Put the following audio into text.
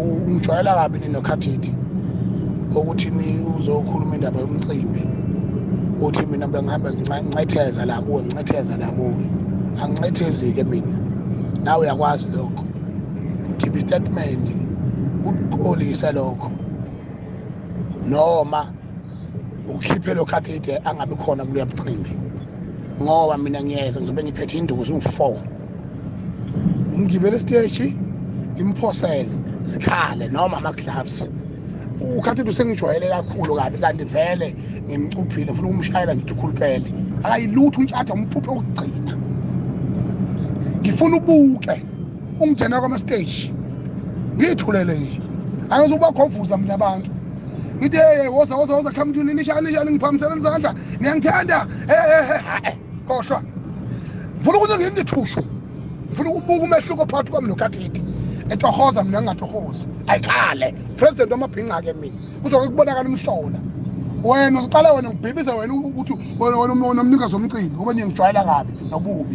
Ungijwayela kabi ninokhathithi ukuthi ni uzokhuluma indaba yomcimbi, uthi mina bengihamba ngincetheza la kuwe, ngincetheza la kuwe. Angincethezi-ke mina, nawe uyakwazi lokho. Khipha istatement uxolise lokho, noma ukhiphe lo khathide angabi khona kuloya mcimbi, ngoba mina ngiyeza, ngizobe ngiphethe induku ziwu-4, ngigibele esiteshi ngimphosele zikhale noma ama-gloves. Ukhathide usengijwayele kakhulu kabi, kanti vele ngimcuphile, ngifuna ukumshayela ngithi ukhuluphele, akayilutho untshatha umphuphe wokugcina. Ngifuna ubuke ungena kwama-stage ngiyithulele nje, angizubagovuza mina abantu. Ngithi, hey, woza woza woza, come to nishani nishani, ngiphamiseleni izandla, niyangithanda. Khohlwa, ngifuna ukuthi nginithushu, ngifuna ukubuka umehluko phakathi kwami nokhathidi etohoza, mina ngingatohozi. Ayikhale president wamabhinca-ke mina, kuzoke kubonakala umhlola. Wena uqala wena ngibhebisa wena ukuthi wena wena umnikazi womcimbi, ngoba niyengijwayela kabi nobubi.